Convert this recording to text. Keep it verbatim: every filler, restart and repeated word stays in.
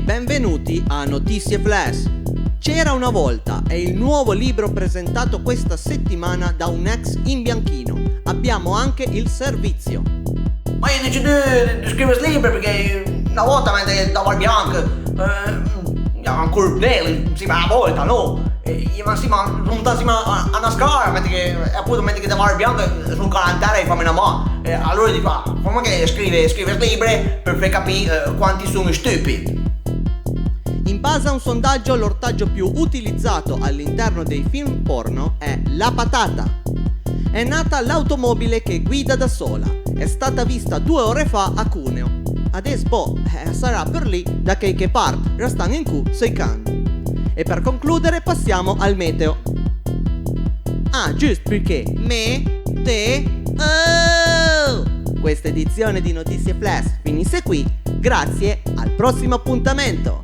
Benvenuti a Notizie Flash! C'era una volta è il nuovo libro presentato questa settimana da un ex imbianchino. Abbiamo anche il servizio. Ma i a decidì dë scrive ël liber përchè na vòta mentre che dava ël bianch, eh, i era ancora bel, ansima, na vòta, no? E i era ansima, monta ansima a, a na scala, mentre che, e appunto mentre che dava ël bianch, son cala an tèra e i a fame na man. E alora i fa, foma che scrive, scrive ël liber për fé capì, eh, quanti son stupid. In base a un sondaggio, l'ortaggio più utilizzato all'interno dei film porno è la patata. È nata l'automobile che guida da sola. È stata vista due ore fa a Cuneo. Adess boh, eh, a sarà për lì da chèiche part, restant an cù soi can. E per concludere passiamo al meteo. Ah, giust përchè me, te, oh! Questa edizione di Notizie Flash finisce qui. Grazie, al prossimo appuntamento!